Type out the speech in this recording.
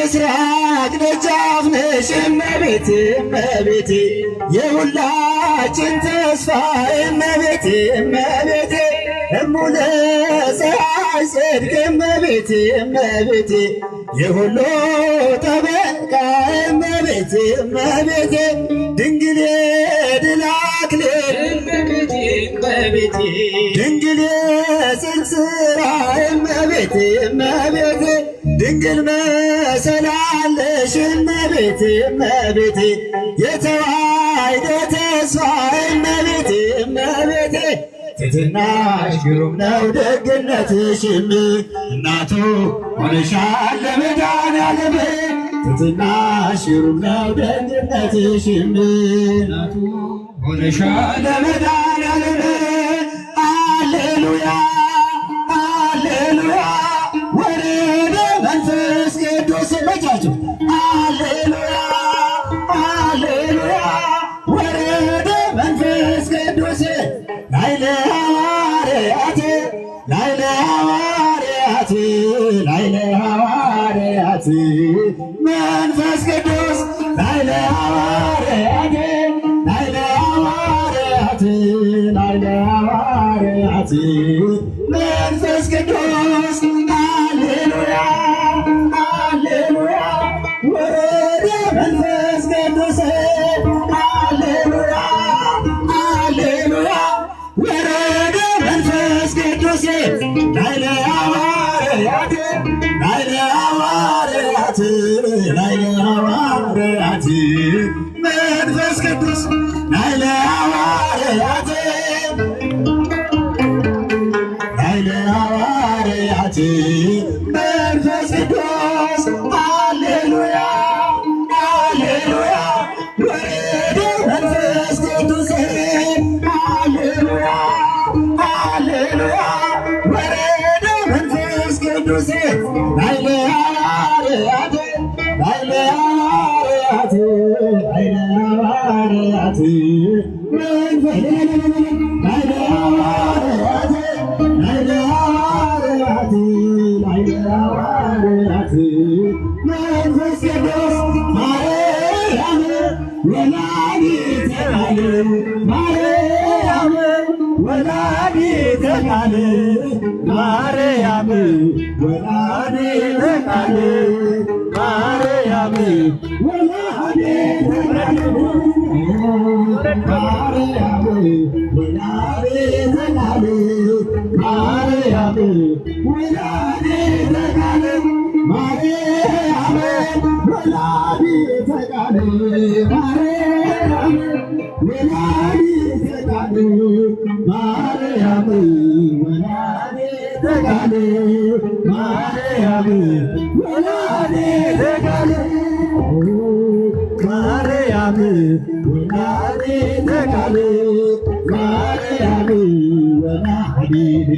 የምስራቅ ደጃፍ ነሽ እመቤቴ እመቤቴ የሁላችን ተስፋ እመቤቴ እመቤቴ እሙለ ፀሐይ ጽድቅ እመቤቴ እመቤቴ የሁሉ ጠበቃ እመቤቴ እመቤቴ ድንግል የድል አክሊል እመቤቴ እመቤቴ ድንግል የጽድቅ ሥራ እመቤቴ እመቤቴ ድንግል መሰላለሽ እመቤቴ እመቤቴ የተዋሕዶ ተስፋ እመቤቴ እመቤቴ ትሕትናሽ ግሩም ነው ደግነትሽም እናቱ ሆነሻል ለመድኃኔዓለም ትሕትናሽ ግሩም ነው ደግነትሽም እናቱ ሆነሻል ለመድኃኔዓለም ሃሌሉያ ሃሌሉያ ወረደ መንፈስ ቅዱስ መቻቸው ሃሌሉያ ሃሌሉያ ወረደ መንፈስ ቅዱስ ላዕለ ሐዋርያት ላዕለ ሐዋርያት ላዕለ ሐዋርያት መንፈስ ቅዱስ ላዕለ ሐዋርያት ላዕለ ሐዋርያት ላዕለ ሐዋርያት መንፈስ ቅዱስ ሃሌሉያ ሃሌሉያ ወረደ መንፈስ ቅዱስ ሃሌሉያ ሃሌሉያ ወረደ መንፈስ ቅዱስ ላዕለ ሐዋርያት ላዕለ ሐዋርያት ላዕለ ሐዋርያት መንፈስ ቅዱስ ላዕለ ሐዋርያት ላዕለ ሐዋርያት መንፈስ ቅዱስ ሃሌሉያ ሃሌሉያ ወረደ መንፈስ ቅዱስ ሃሌሉያ ሃሌሉያ ወረደ መንፈስ ቅዱስ ላዕለ ሐዋርያት ላዕለ ሐዋርያት ላዕለ ሐዋርያት መንፈስ ላዕለ ሐዋርያት ላዕለ ሐዋርያት ላዕለ ሐዋርያት መንፈስ ቅዱስ ማርያም ወላዲተ ቃል ማርያም ወላዲተ ቃል ማርያም ወላዲተ ቃል ማርያም ወላዲተ ቃል ማርያም ወላዲተ ቃል ማርያም ወላዲተ ቃል ማርያም ወላዲተ ቃል ማርያም ወላዲተ ቃል ማርያም ወላዲተ ቃል ማርያም ወላዲተ ቃል ማርያም ወላዲተ ቃል ማርያም ወላዲተ